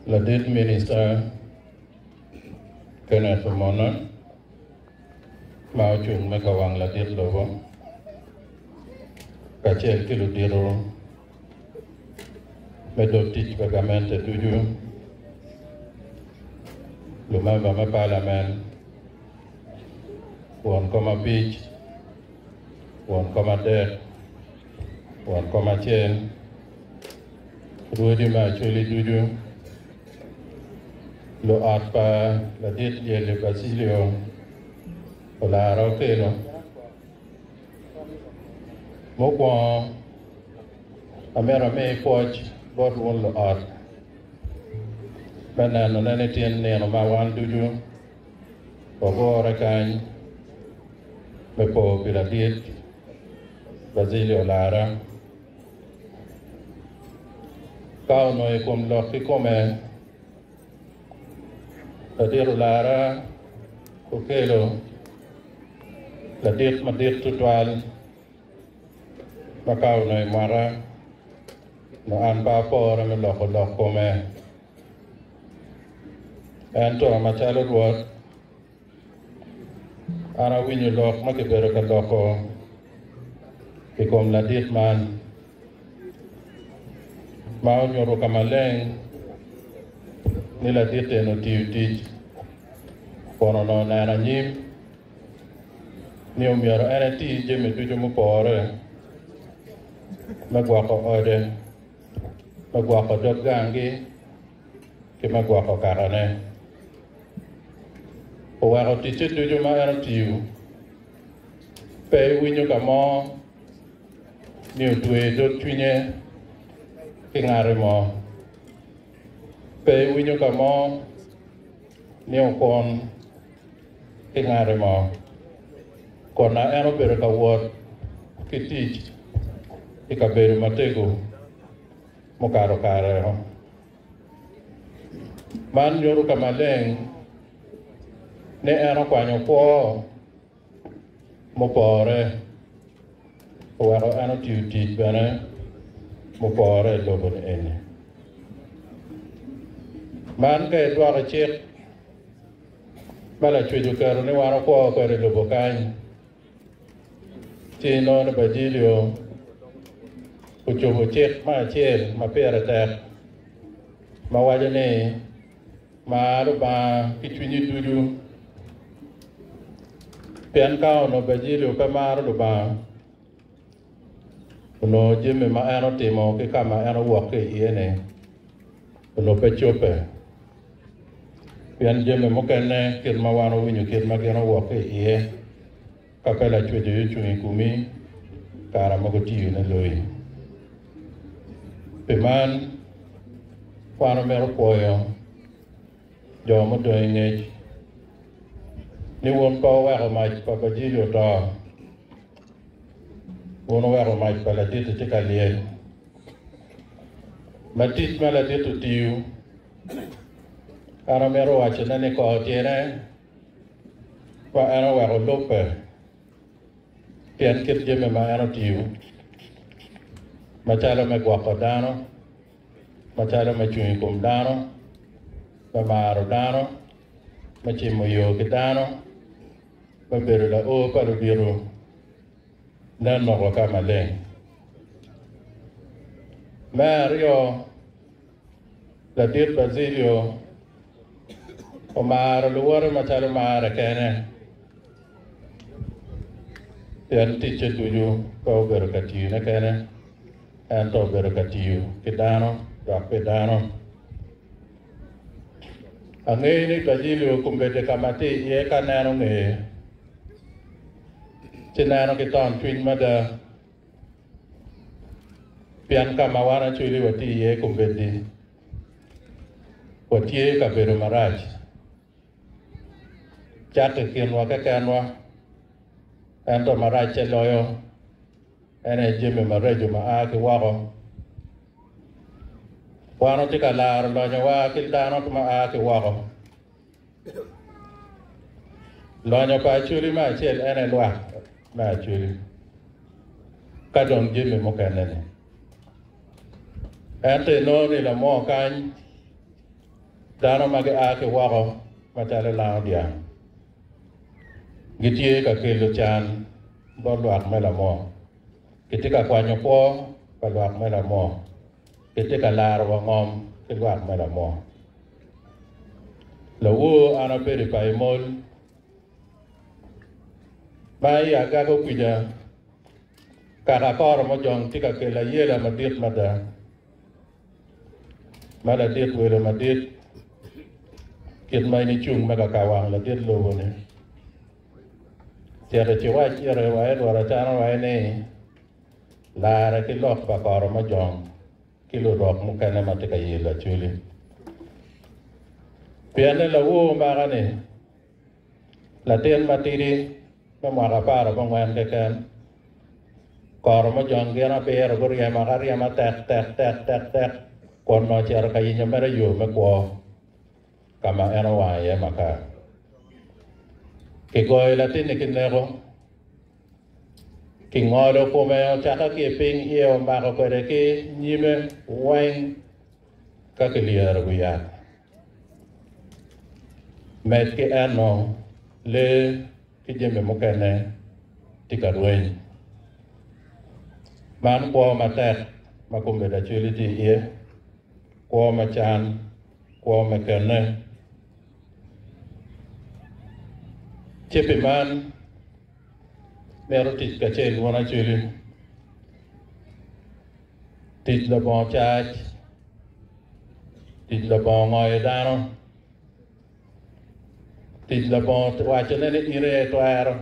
Ladit Minista Kenneth Omona ma ocung me ka wang ladit lobo kacel ki ludito me dog tic pa gamente ducu, lumemba me palamen, won kom abic, won kom adek, won kom acel, rwodi me Acholi ducu, luot pa ladit Lyelli Bacilio Olara Okello. Mukwongo, amito ami pwoc bot wun luot me nenone ni tin nino ma wan ducu wagure kany me po pi ladit Bazilio Olara. Ka onongo i kom lok kikome, ladit Olara okelo ladit madit tutwal ma ka onongo i mwaka nongo an pe apore me loko lok kome. Ento macalo Rwot, an awinyo lok ma kibedo ka loko i kom ladit man ma onyuto ka maleng ni ladit eni otiyo tic kun onongo neno anyim ni omyero en eti jami ducu mupore me gwoko ode, me gwoko dog ganggi ki me gwoko kakane. Oweko ticce ducu ma en otiyo pe iwinyo ka mo ni otweyo dog cwinye ki ngati mo. Pe iwinyo ka mo ni okun ki ngati mo. Kun na en obedo ka wot ki tic i kabedo matego mukato kare-o. Man nyuto ka maleng ni en okwanyo kwo mupore oweko en otiyo tic bene mupore i lobo-ni eni. Man ka idwoko i cik ma Lacwec oketo ni wan okwo kwede i lobo kany, ci inongo ni Bajilio ocobo cik me acel ma pire tek ma waco ni, Mar Lubanga ki cwinyi ducu. Pien ka onongo Bajilio pe maro Lubanga, onongo jami ma en otimo ki ka ma en owok ki iye-ni onongo pe cobbe. Pien jami mukene kit ma wan owinyo kit ma gin owok ki iye, ka pe Lacwec aye ocung i komi, kare mogo tiyone loyi. Pi man, wan wamito pwoyo jo mudong i ngec ni wun pe wuweko mac pa Bajili oto, wun wuweko mac pa ladit-ti tye ka lyel. Ma tic ma ladit otiyo, an amito wacone ni kor tyene ma en oweko lubbe pien kit jami ma en otiyo macalo me gwoko dano, macalo me cung i kom dano, me maro dano, me cimo yo ki dano, me bedo laor pa ludito nen moko ka maleng. Me aryo, ladit Bazilio omaro luwote macalo marre kene, pien ticce ducu pe obedo ka tiyone kene, ento obedo ka tiyo ki dano dok pi dano. Angeyo ni Bazilio kombeddi ka ma tye iye ka neno ngeye, ci neno ki ton cwiny mada. Pien ka ma wan acwili watye iye kombeddi, watye i kabedo marac. Cakke i kinwa kekenwa, ento maracce loyo en aye jami maraco ma a ki woko. Wan watye ka laro lonyowa ki dano ma a ki woko. Lonyo pa Acholi me acel en aye lwak me Acholi ka dong jami mukene-ni. Ento inongo ni lamwoo kany. Dano ma gia ki woko macalo lango dyang gitye ka kelo can bot lwak me lamwo. Gitye ka kwanyo kwo pa lwak me lamwo. Gitye ka laro wa ngom ki lwak me lamwo. Lawor an abedo i Paimol ma i Agago kwica kaka koro mojong tye ka kelo ayela madit mada. Ma ladit welo madit kit ma in icung me kaka wang ladit lobo-ni, cit iciwac ite wa i Rwot Acana wa ni, Larre ki lok pa koro mojong ki lurok mukene ma tye ka yelo Acholi. Pien ni lawor maka-ni, latin matidi me mwaka aparabongwen keken, koro mojong gin abiro guryemo aryema tek tek tek tek tek kun nongo ocito ka yenyo mere yo me kwo ka ma en owango iye makar. Kigoyo latinni ki neko, kingolo kome ocakke ki i piny iye omako kwede ki nyime weng ka kilyero wi yat. Med ki eno, lee ki jami mukene tye ka rweny. Man kwo matek ma kombeddi Acholi tye iye, kwo me can, kwo me kene. Ci pi man, mito tic kacel wun Acholi, tic labongo cac, tic labongo ngoyo dano. Tic labongo wacone ni in aye itwero.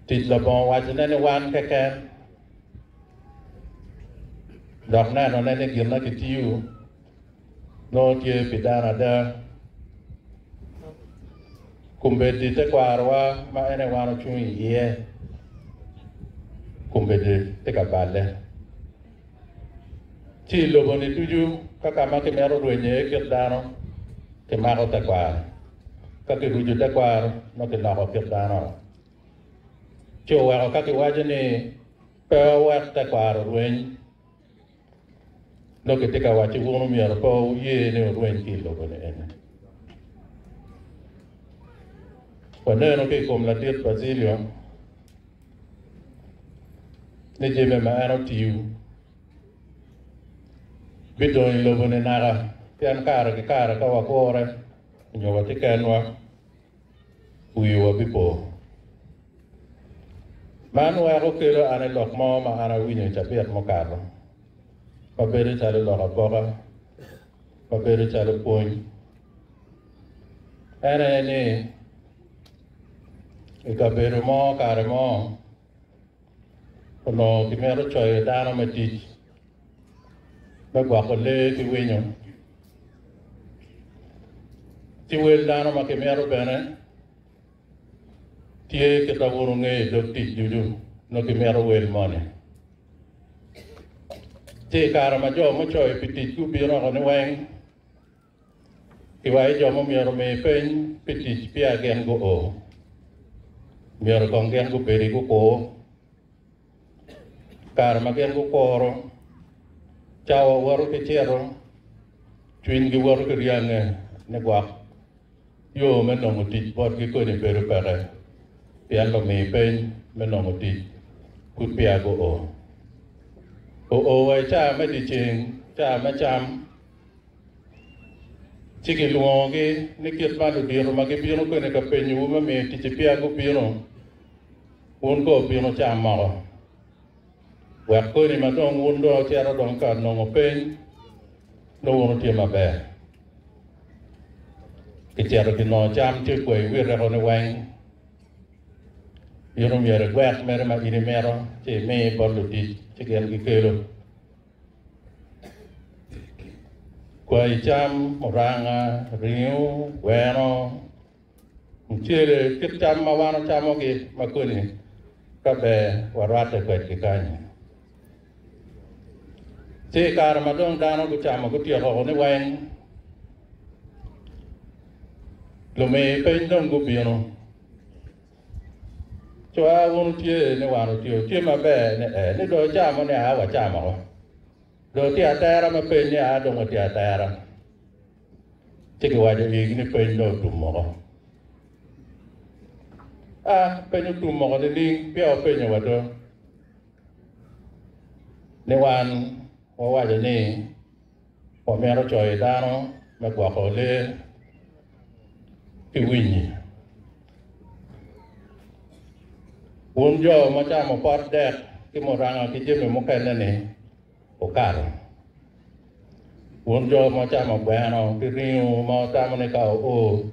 Tic labongo wacone ni wan keken. Dok nenone ni gin ma kitiyo nongo tye pi dano ada. Kombeddi tekwarowa ma en aye wan ocung iye kombeddi tye ka balle. Ci i lobo-ni ducu, ka ka ma kimito rwenyo iye kit dano, kimako tekwaro. Ka kiruco tekwaro, nongo kiloko kit dano. Ci oweko ka kiwaco ni pe wawek tekwaro orweny, nongo kitye ka wacci wun omyero pe wuye ni orweny ki i lobo-ni eni. Waneno ki i kom ladit Bacilio ni jami ma en otiyo bidong i lobo-ni naka, pien kare ki kare ka wagure nyo watye kenwa, wiwa bipo. Man weko kelo an i lok mo ma an awinyo i cabit mukato, ma bedo calo lok aboka, ma bedo calo pwony. En aye ni, i kabedo mo kare mo, onongo kimito coyo dano me tic me gwoko lee ki winyo. Ci wel dano ma kimito bene tye kit ma wun wungeyo i dog tic ducu nongo kimito wel moni. Ci i kare ma jo mucoyo pi tic gubino oko ni weng, Kiwaco jo ma myero omi peny pi tic peya gin guo, myero kong gin gubedi gukur. Kare ma gin gukuro, cawa woto ki cito, cwinygi woto ki ryange ni gwok yo me nongo tic botgi koni bedo peke pien lumi peny me nongo tic pud peya guo. Oo wa i caa me dyeceng, caa me cam, Ci gilwongogi ni kit ma ludito ma gibino kwede ka penyowu me miyo ticci peya gubino, wun kono wubino cam moko, wek kodi ma dong wun dong wucito dong ka nongo peny, nongo wun wutye maber. Gicito ginongo cam ci okweyo wi reko-ni weng. In omyero igwek mere ma in imito ci imi bot lutic, ci gin gikelo. Kwayi cam, muranga, ringo, gweno, mucele, kit cam ma wan wacamogi ma koni ka ber warwatte kwedgi kany. Ci i kare ma dong dano gucamo gutyeko ni weng, lumi piny dong gubino. Cwa wun wutye ni wan otye, wutye maber ni ee, ni dong wucamo ni aa wacamo. Dong tye atera me peny ni aa dong watye atera. Ci kiwaco igi ni peny dong otum woko. A Peny otum woko nining? Peya wapenyo wa do ni wan wawaco ni wamito coyo dano me gwoko lee ki winyi. Wun jo ma camo pot dek ki muranga ki jami mukene-ni, wukato. Wun jo ma wucamo gweno ki ringo ma wutamo ni ka wuo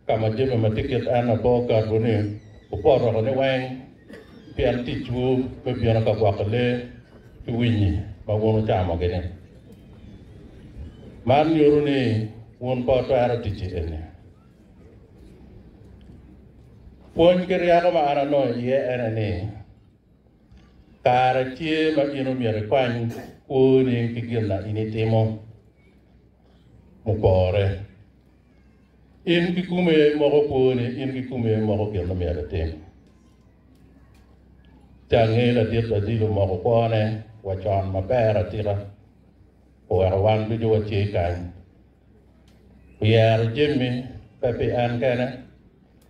ka ma jami ma tye kit eno pe okatwu-ni, wupoto woko niweng, pien ticwu me bino ka gwoko lee ki winyi ma wun wucamogi-ni. Man nyuto ni wun pe wutwero tic eni. Pwony ki ryeko ma an anongo iye ene ni, Kare tye ma in omyero ikwany kwoni ki gin ma in itimo mupore. In kikome aye imoko kwoni, in kikome aye imoko gin ma myero itim. Cange ladit Bazil omoko kwone wa con maber atika oweko wan ducu watye kany. Oyero jami pe pi en kene,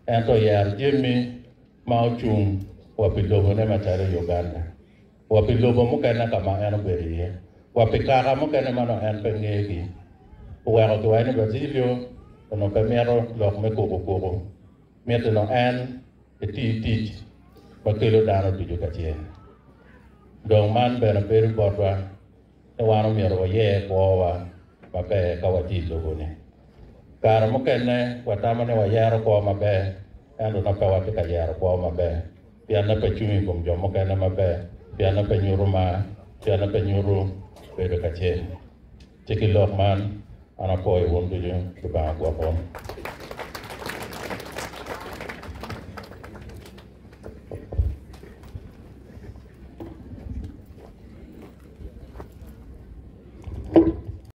ento oyero jami ma ocung wa pi lobone macalo Uganda, wa pi lobo mukene ka ma en obedo iye, wa pi kaka mukene ma nongo en pe ngeyogi. Oweko kiwaco ni Basilio onongo pe mito lok me kuku kuku, mitte nongo en eti tic ma kelo dano ducu kacel. Dong man bene bedo botwa ni wan omyero wayer kwowa maber ka watye i lobo-ni. Kare mukene watamo ni wayero kwo maber, ento nongo pe watye ka yero kwo maber pienne pe cung i kom jo mukene maber, pienne pe nyuto mar, pienne pe nyuto bedo kacel. Ci ki lok man, an apwoyo wun ducu, Lubanga gwok wun.